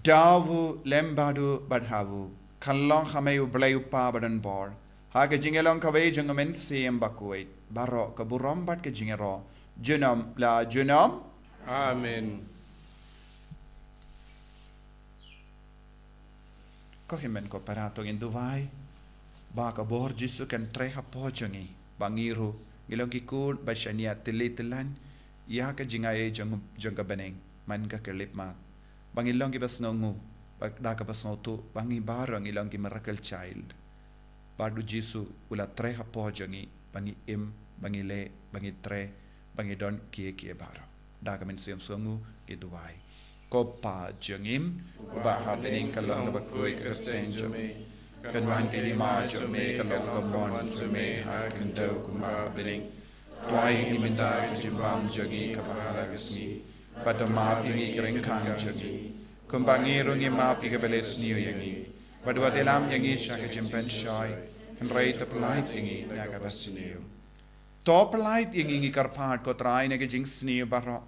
Da u, lem bad u, bad ha u, kan long ha me U Blei U Kpa badonbor, ha ka jingïalong kawei jong U Mynsiem Bakhuid, baroh ka burom bad ka jingïaroh junom la junom. Amen. Ko hynmen ko para, to ngin duwai ba ka bor Jisu kan trei hapoh jong ngi, ba ngi ruh ngi long ki khun ba shaniah tylli tyllan ïa ka jingaiei jong, jong ka bneng, man ka khyllipmat, ba ngi long kiba sngewnguh, ba da kaba sngewthuh ba ngi baroh ngi long ki miracle child. Bad u Jisu u la trei hapoh jong ngi ba ngi im, ba ngi leh, ba ngi trei, ba ngi don kiei kiei baroh. Da ka mynsiem sngewnguh ngi duwai. Ko Pa jong ngi uba ha bneng, ka long kaba khuid ka kyrteng jong me. Kan wan ka hima jong me, ka long ka mon jong me ha ka khyndew kumba ha bneng. Pynwai ïa ngi mynta ka jingbam jong ngi kaba ha la ka sngi. Bad to map ïa ngi ki ryngkang jong ngi, kumba ngi ruh ngi map ïa kiba leh sniew ïa ngi. Bad wat ïalam ïa ngi sha ka jingpynshoi, hynrei to pyllait ïa ngi na kaba sniew. To pyllait ïa ngi, ngi kyrpad ko Trai, na ka jingsniew baroh.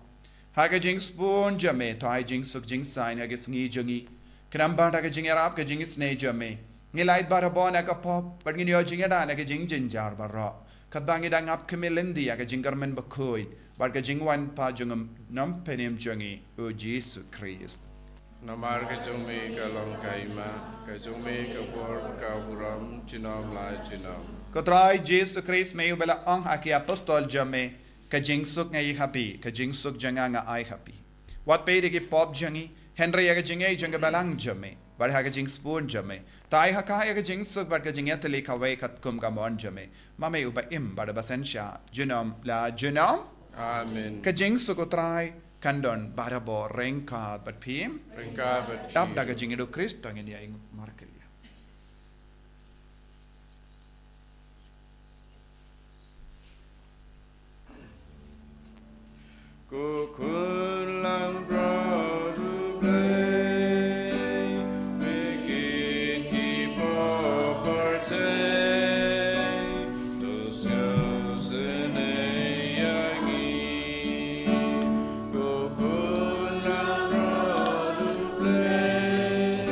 Ha ka jingsbun jong me to ai jingsuk jingsaiñ ha ka sngi jong ngi. Khnang ba da ka jingïarap ka jingisynei jong me, ngi lait barabor na ka pop bad ngin ïoh jingïada na ka jingjynjar baroh, katba ngi dang ap khmih lynti ïa ka jingkyrmen bakhuid bad ka jingwan pat jong u Nongpynim jong ngi, u Jisu Khrist. Namar ka jong me ka long ka hima, ka jong me ka bor, ka burom junom la junom. Ko Trai Jisu Khrist, me uba la ong ha ki apostol jong me, ka jingsuk nga ai ha phi, ka jingsuk jong nga nga ai ha phi. Wat peit ïa ki pop jong ngi, hynrei ïa ka jingaiei jong ka balang jong me. Bad ha ka jingsbun jong me to ai ha ka ïa ka jingsuk bad ka jingïatylli kawei katkum ka mon jong me, ma me uba im bad uba synshar junom la junom. Amen. Ka jingsuk u Trai kan don barabor ryngkat bad phi. Ryngkat bad phi. Dap da ka jingïaid u Khrist to ngin ïa ïeng markylliang. Ko khun langbrot U Blei, me kit ki pop pyrthei, to sngewsynei ïa ngi. Ko khun langbrot U Blei,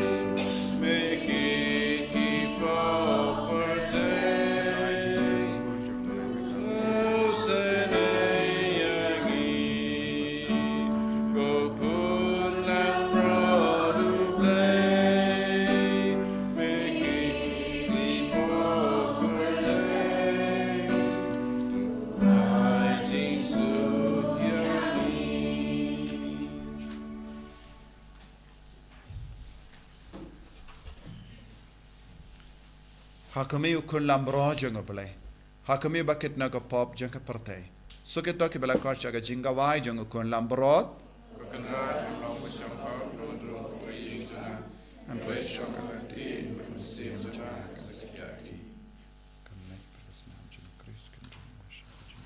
me kit ki pop pyrthei, sngewsynei ïa ngi. Ko khun langbrot U Blei, me kit ki pop pyrthei, to ai jingsuk ïa ngi. Ha khmih, u khun langbrot jong U Blei. Ha khmih, ba kit na ka pop jong ka pyrthei. Suk ïa kito kiba la khot sha ka jingkhawai jong u khun langbrot. Ko Kynrad, ngam long ba shemphang, to don ruh ka ïing jong nga. Hynrei shu kata te, ba ka mynsiem jong nga kan sa ïaid. Ka met bad ka snam jong U Khrist kan don ba shemphang.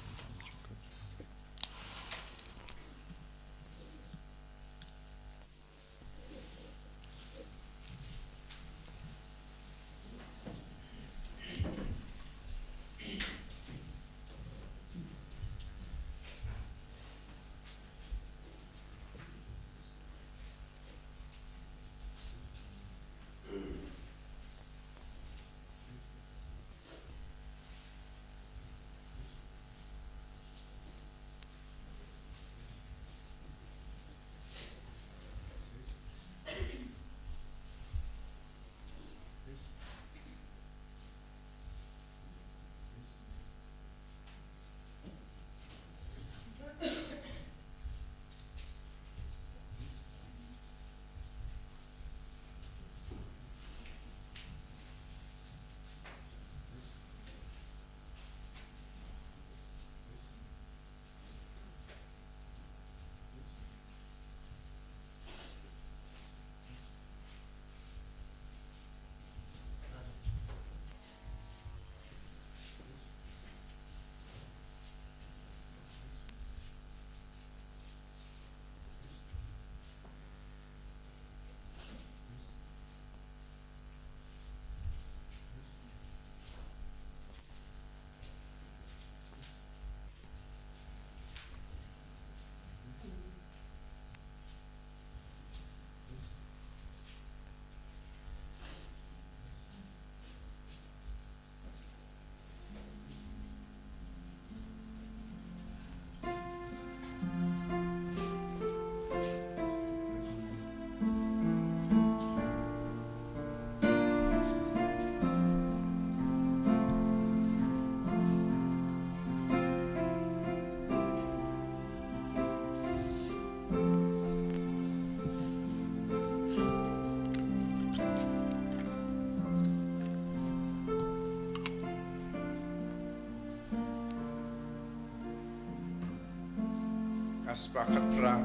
Spah khatphra.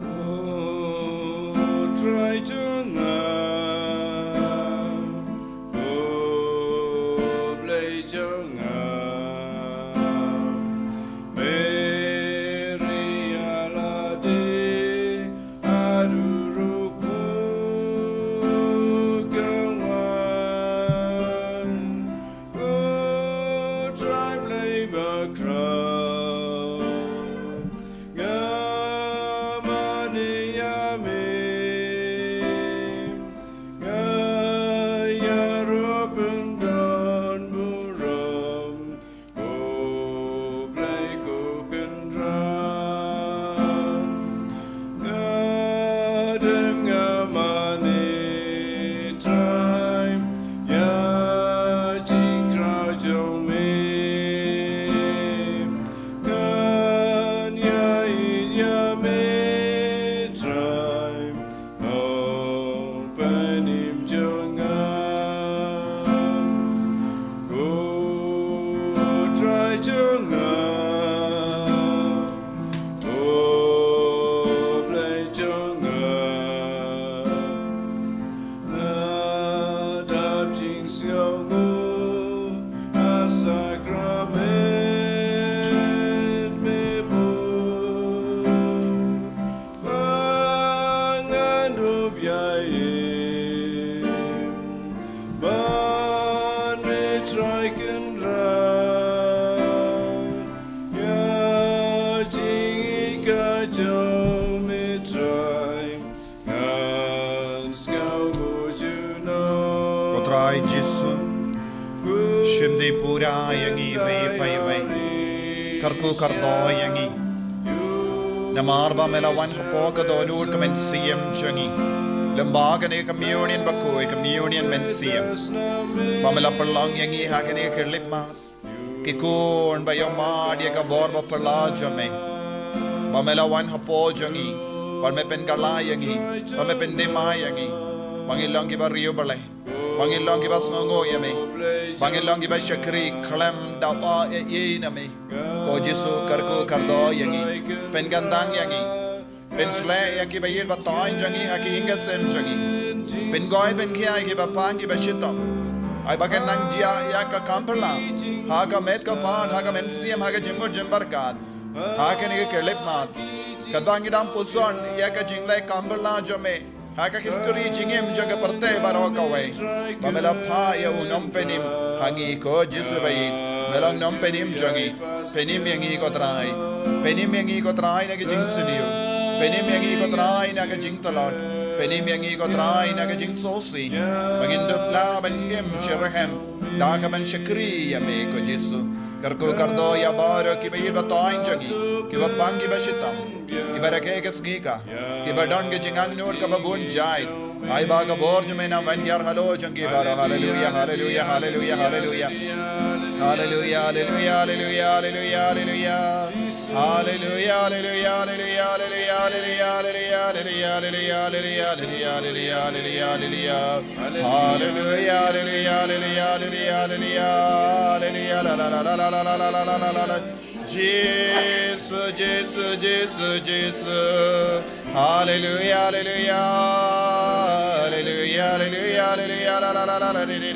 O Trai jong nga, O Blei jong nga, Mary ïa lade haduh ruh pud ka wan. Ko Trai Blei bakhraw, nga mane ïa me, nga ïaroh pyndonburom, Ko Blei ko Kynrad. Nga dem nga mane Trai ïa jingkhraw jong me. Ngan ïa ïeit ïa me Trai, Nongpynim jong nga. Ko Trai jong nga, O Blei jong nga, nga dap jingsngewnguh ha sakramen me bun. Ba ngan dup ïa im ban me Trai Kynrad, ïa jingïeit ka jong me Trai, ngan sngewbha junom. Ko Trai Jisu, shim dei pura ïa ngi iwei pa iwei. Kyrkhu kyrdoh ïa ngi. Namar ba me la wan hapoh ka dohnud ka mynsiem jong ngi. Lyngba kane ka communion bakhuid, communion mynsiem, ba me la pynlong ïa ngi ha kane ka khyllipmat. Ki khun ba ïohmad ïa ka bor ba phylla jong me. Ba me la wan hapoh jong ngi, ba me pynkylla ïa ngi, ba me pyndem ïa ngi. Ba ngin long kiba riewblei, ba ngin long kiba sngewnguh ïa me, ba ngin long kiba shakri khlem dawa ei ei na me. Ko Jisu, kyrkhu kyrdoh ïa ngi, pynkyntang ïa ngi. Pynshlei ïa kiba ïeit ba taiñ jong ngi ha ki ïing ki sem jong ngi. Pynkhuid pynkhia ïa kiba pang kiba shitom. Ai ba kin nang jia ïa ka kam phylla ha ka met ka phad, ha ka mynsiem, ha ka jingmut jingpyrkhat, ha kane ka khyllipmat. Katba ngi dang puson ïa ka jingleh kam phylla jong me ha ka history jingim jong ka pyrthei baroh kawei, ba me la phah ïa u Nongpynim ha ngi, ko Jisu ba ïeit. Me long Nongpynim jong ngi. Pynim ïa ngi, ko Trai. Pynim ïa ngi, ko Trai, na ka jingsniew. Pynim ïa ngi, ko Trai, na ka jingtlot. Pynim ïa ngi, ko Trai, na ka jingsngewsih. Ba ngin dup lah ban im shitrhem da ka ban shakri ïa me, ko Jisu. Kyrkhu kyrdoh ïa baroh kiba ïeit ba taiñ jong ngi, kiba pang kiba shitom, kiba rakhe ka sngi ka, kiba don ka jingangnud kaba bun jait. Ai ba ka bor jong me nang ban hiar halor jong ki baroh. Haleluia, haleluia, haleluia, haleluia. Haleluia, haleluia, haleluia, haleluia, haleluia. Haleluia, haleluia, haleluia, haleluia, haleluia, haleluia. Haleluia, haleluia, haleluia, haleluia, haleluia. Haleluia, haleluia, haleluia, haleluia, haleluia. Haleluia, la, la, la. Jisu, Jisu, Jisu, Jisu. Haleluia, haleluia. Haleluia, haleluia, haleluia, la, la, la, la, la, di, di,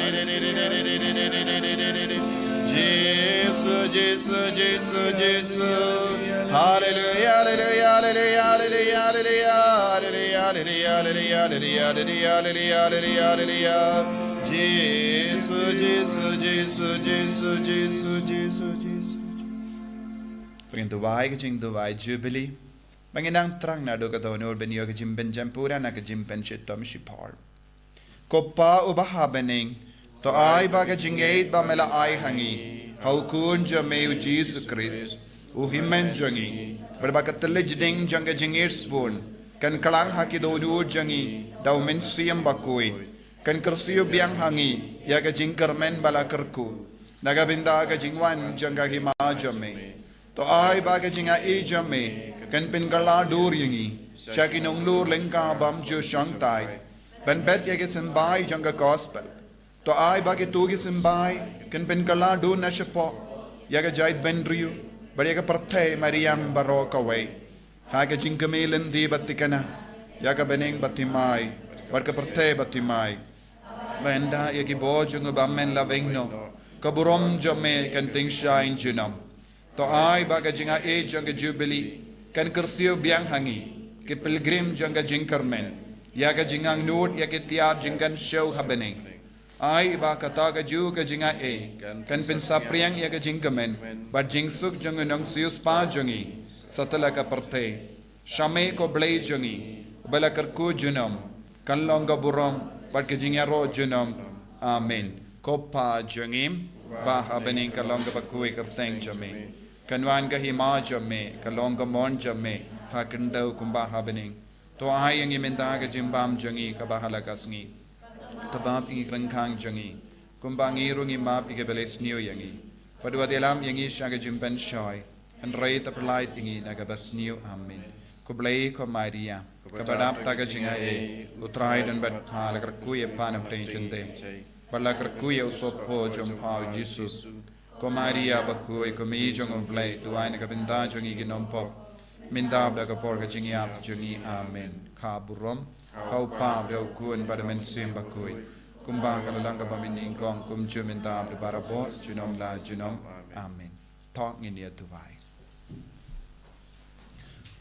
di. Jisu, Jisu, Jisu, Jisu. Haleluia, haleluia, haleluia, haleluia, haleluia. Jisu, Jisu, Jisu, Jisu, Jisu, Jisu, Jisu. Ba ngin duwai ka jingduwai Jubilee. Ba ngin nang thrang naduh ka dohnud ban ïoh ka jingpynjem pura na ka jingpynshitom shipor. Ko Pa uba ha bneng, to ai ba ka jingïeit ba me la ai ha ngi ha u Khun jong me u Jisu Khrist, u Hynmen jong ngi, bad ba ka thylliej ding jong ka jingïeit sbun kan klang ha ki dohnud jong ngi da u Mynsiem Bakhuid, kan kyrsiew biang ha ngi ïa ka jingkyrmen ba la kyrkhu na ka bynta ka jingwan jong ka hima jong me. To ai ba ka jingai jong me kan pynkylla dur ïa ngi sha ki nonglur lyngka bym ju shongthait ban bet ïa ki symbai jong ka gospel. To ai ba kito ki symbai kan pynkylla dur na shapoh ïa ka jaitbynriew, bad ïa ka pyrthei mariang baroh kawei, ha ka jingkmie lynti bad thikna ïa ka bneng bad thymmai bad ka pyrthei bad thymmai. Ba ynda ïa ki bor jong u bymman la weng noh, ka burom jong me kan tyngshaiñ junom. To ai ba ka jingai jong ka Jubili kan kyrsiew biang ha ngi, ki pilgrim jong ka jingkyrmen, ïa ka jingangnud ïa ki tiar jingkynshew ha bneng. Ai ba kata ka juh ka jingai kan pynsaphriang ïa ka jingkmen bad jingsuk jong u nongsiewspah jong ngi satlak ka pyrthei. Sha me ko Blei jong ngi, uba la kyrkhu junom, kan long ka burom bad ka jingïaroh junom. Amen. Ko Pa jong ngi ba ha bneng, ka long kaba khuid ka kyrteng jong me. Kan wan ka hima jong me, ka long ka mon jong me ha khyndew kumba ha bneng. To ai ïa ngi mynta ka jingbam jong ngi kaba ha la ka sngi. To map ïa ngi ki ryngkang jong ngi, kumba ngi ruh ngi map ïa kiba leh sniew ïa ngi. Bad wat ïalam ïa ngi sha ka jingpynshoi, hynrei to pyllait ïa ngi na kaba sniew. Amen. Khublei ko Maria, kaba dap da ka jingai, U Trai u don bad pha. La kyrkhu ïa pha na pdeng jong ki hynmen, bad la kyrkhu ïa u sohpop jong pha, u Jisu. Ko Maria bakhuid, ko Mei jong u Blei, duwai na ka bynta jong ngi ki nongpop, mynta bad ha ka por ka jingïap jong ngi. Amen. Ka burom ha u Pa bad ha u Khun bad ha u Mynsiem Bakhuid, kumba ka la long kaba mynnyngkong, kumjuh mynta bad barabor, junom la junom. Amen. To ngin ïa duwai.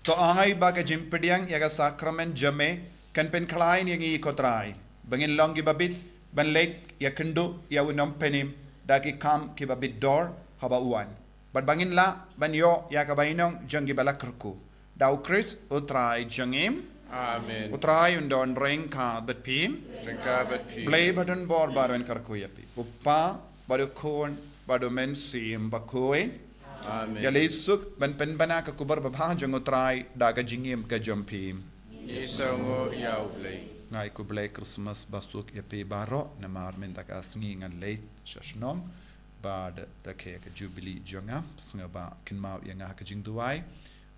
To ai ba ka jingpdiang ïa ka sakramen jong me kan pynkhlaiñ ïa ngi ko Trai, ba ngin long kiba bit ban leit ïakynduh ïa u Nongpynim da ki kam kiba bit dor haba u wan, bad ba ngin lah ban ïoh ïa ka bainong jong kiba la kyrkhu, da U Khrist U Trai jong ngi. Amen. U Trai un don ryngkat bad phi. Ryngkat bad phi. Blei ba don bor baroh un kyrkhu ïa phi, u Pa bad u Khun bad u Mynsiem Bakhuid. Amen. Ïaleh suk ban pynbna ka khubor babha jong u Trai da ka jingim ka jong phi. Ngi sngewnguh ïa u Blei. Nga ai khublei Christmas basuk ïa phi baroh, namar mynta ka sngi ngan leit sha shnong bad rakhe ka Jubili jong nga. Sngewbha kynmaw ïa nga ha ka jingduwai,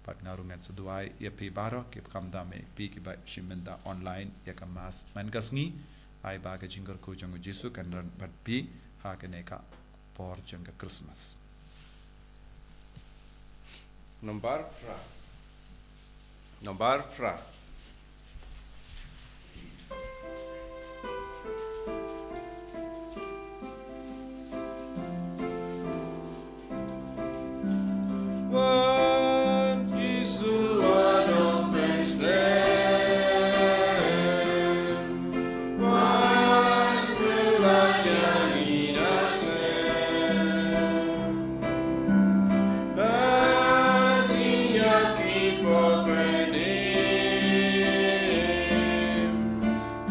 bad nga ruh ngan sa duwai ïa phi baroh kiba kham tam, ïa phi kiba shim bynta online ïa ka Mass man ka sngi. Ai ba ka jingkyrkhu jong u Jisu kan don bad phi ha kane ka por jong ka Christmas. Nombar phra. Nombar phra. Wan Jisu, wan, ong pynslem. Wan, pynlait ïa ngi na slem. Na jingïap ki pop ne em.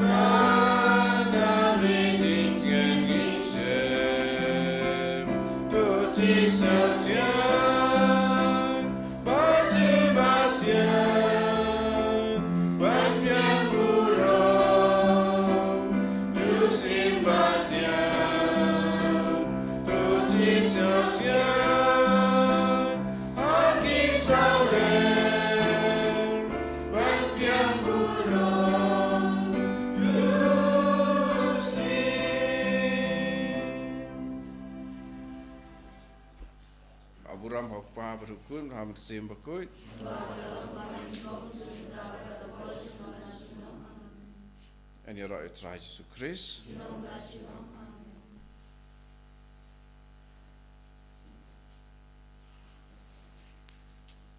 Kata me jingkren ngi shem. To jingsngewthuh. Ba jubab sian, ban pdiang burom, tu sim ba thiang, tu jingsngewthuh, ha ki sawdong, ban pdiang burom, tu sim. Ka burom ha u Kpa bad u Khun bad ha u Mynsiem Bakhuid. Yn ïaroh ïa u Trai Jisu Khrist.